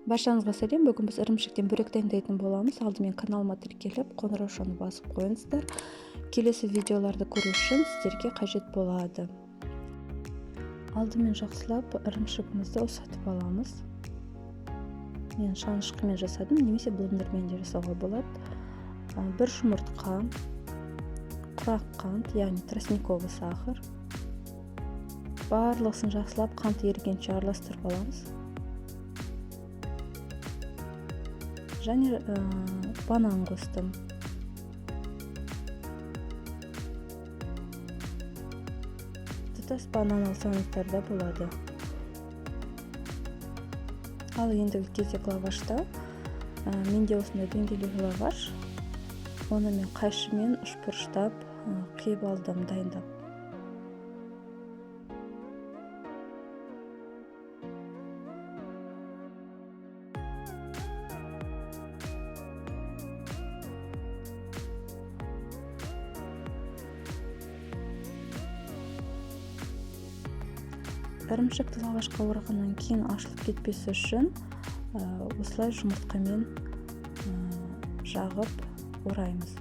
Баршаңызға сәлем. Бүгін біз ірімшіктен бөрек дайындайтын боламыз. Алдымен каналыма тіркеліп, қоңыраушаны басып қойыңыздар. Келесі видеоларды көру үшін сіздерге қажет болады. Алдымен жақсылап ірімшігімізді ұсатып аламыз. Мен шанышқымен жасадым, немесе блендермен де жасауға болады. Бір жұмыртқа, құрақ қант, яғни тростниковый сахар. Барлығысын жақсылап қант ерігенше араластырып аламыз. Және банан қостым. Тұтас банан алсаңыздар да болады. Ал ендігі кезек лавашта. Менде осындай дөңгелек лаваш. Оны мен қайшымен үшбұрыштап қиып алдым, дайындап. Ірімшікті лавашқа орағаннан кейін ашылып кетпесі үшін осылай жұмыртқамен жағып ораймыз.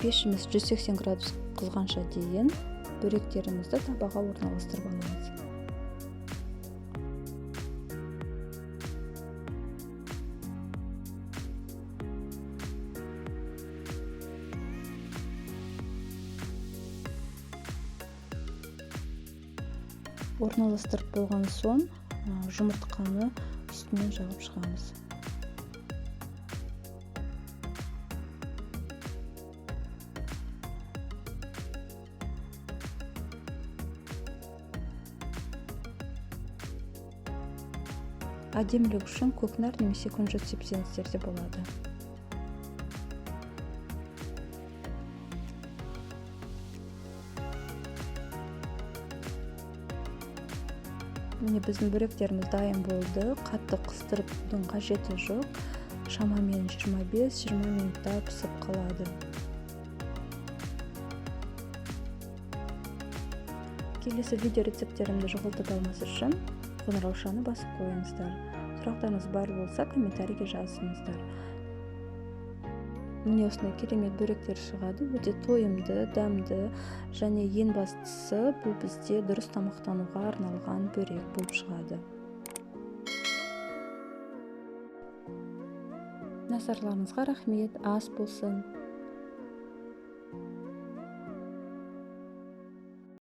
Пешіміз 180 градус қызғанша дейін бөректерімізді табаға орналастырып аламыз. Орналастырып болған соң жұмыртқаны үстінен жағып шығамыз. Әдемілік үшін көкнәр немесе күнжіт сепсеңіздер де болады. Міне біздің бөректеріміз дайын болды. Қатты қыстырудың қажеті жоқ. Шамамен 25-20 минутта пісіп қалады. Келесі видео рецепттерімді жоғалтып алмас үшін қоңыраушаны басып қойыңыздар. Сұрақтарыңыз бар болса, комментарийге жазыңыздар. Міне осындай керемет бөректер шығады. Өте тойымды, дәмді және ең бастысы бұл бізде дұрыс тамақтануға арналған бөрек болып шығады. Назарларыңызға рахмет. Ас болсын.